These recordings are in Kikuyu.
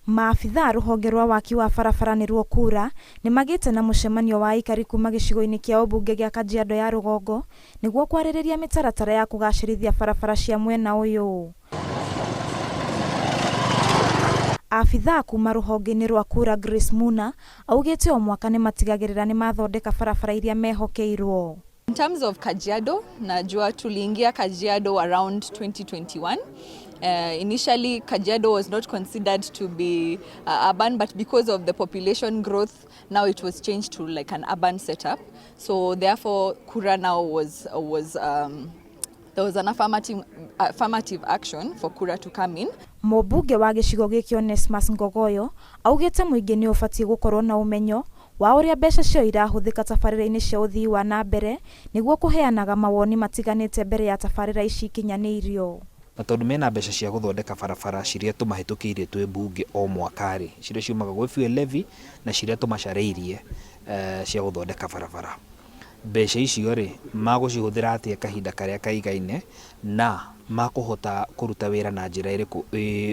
Maabithaa a rũhonge rwa waki wa barabara nĩruo KURA nĩmagĩte na mũcemanio wa aikari kuma gĩcigo-inĩ kĩa ũmbunge gĩa Kajiado ya rũgongo nĩguo kwarĩrĩria mĩtaratara ya kũgacĩrithia barabara cia mwena ũyũ. Abithaa kuma rũhonge-inĩ rwa KURA Grace Muna augĩte o mwaka nĩmatigagĩrĩra nĩmathondeka barabara iria mehokeirwo. In terms of Kajiado, najua tuliingia Kajiado around 2021. Initially, Kajiado was not considered to be urban, but because of the population growth, now it was changed to like an urban setup. So therefore, KURA now was there was an affirmative action for KURA to come in. Mũmbunge wa gĩcigo gĩkĩ Onesmus Ngogoyo augĩte mũingĩ nĩ ũbatiĩ gũkorwo na ũmenyo wa ũrĩa mbeca cio irahũthĩka tabarĩra-inĩ cia ũthii wa na mbere nĩguo kũheanaga mawoni matiganĩte mbere ya tabarĩra ici ikinyanĩirio. Na tondũ mena mbeca cia gũthondeka barabara ciria tũmahĩtũkĩirie twĩ mbunge o mwaka rĩ, ciria ciumaga gwĩ fuel levy na ciria tũmacarĩirie cia gũthondeka barabara. Mbeca icio rĩ, magũcihũthĩra atĩa kahinda karĩa kaigaine na makũhota kũruta wĩra na njĩra ĩrĩkũ,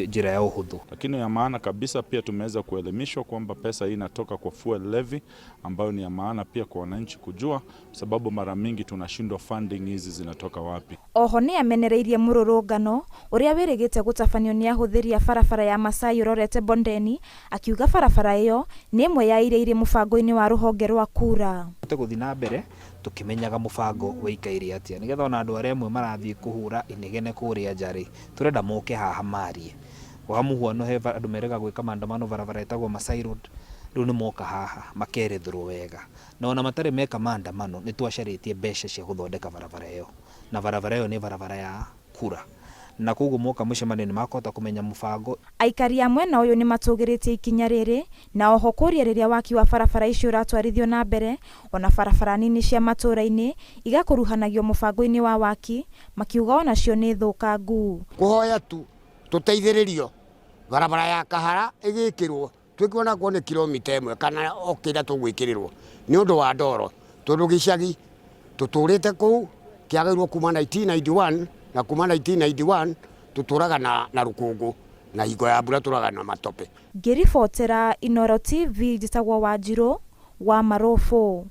njĩra ya ũhũthũ. Lakini ya maana kabisa pia tumeweza kuelimishwa kwamba pesa hii inatoka kwa fuel levy ambayo ni ya maana pia kwa wananchi kujua, sababu mara mingi tunashindwa funding hizi zinatoka wapi. Oho nĩ amenereirie mũrũrũngano ũrĩa wĩrĩgĩte gũtabanio nĩ ahũthĩri a barabara ya Masai ũrorete Bondeni, akiuga barabara ĩyo nĩ ĩmwe ya iria irĩ mũbango-inĩ wa rũhonge rwa KURA. Tũgũthiĩ na mbere tũkĩmenyaga mũbango wĩikaire atĩa nĩgetha ona andũ arĩa amwe marathiĩ kũhũra inegene kũrĩa nja rĩ, tũrenda moke haha marie. Kwa mũhuano he andũ merĩga gwĩka maandamano barabara ĩtagwo Masai Road, rĩu nĩ moka haha makerethwo wega. Na ona matarĩ meka maandamano nĩ twacarĩtie mbeca cia gũthondeka barabara ĩyo, na barabara ĩyo nĩ barabara ya KURA. Na koguo moka mũcemanio nĩ makũhota kũmenya mũbango. Aikari a mwena ũyũ nĩ matũgĩrĩtie ikinya rĩrĩ na oho kũria rĩrĩa waki wa barabara icio ũratwarithio na mbere ona barabara nini cia matũũra-inĩ igakuruhanagio mũbango-inĩ wa waki, makiuga onacio nĩ thũkangu. Kũhoya tu tũteithĩrĩrio barabara ya Kahara ĩgĩkĩrwo twĩkuona kuo nĩ kilomita 1 kana o kĩrĩa tũgwĩkĩrĩrwo nĩ ũndũ wa ndoro, tondũ gĩcagi tũtũrĩte kũu kĩagĩrĩirwo kuma 1991 na kuma 1991 tũtũraga na rũkũngũ na hingo ya mbura tũraga na matope. Ngĩribotera Inooro TV njĩtagwo Wanjirũ wa Marũbũ.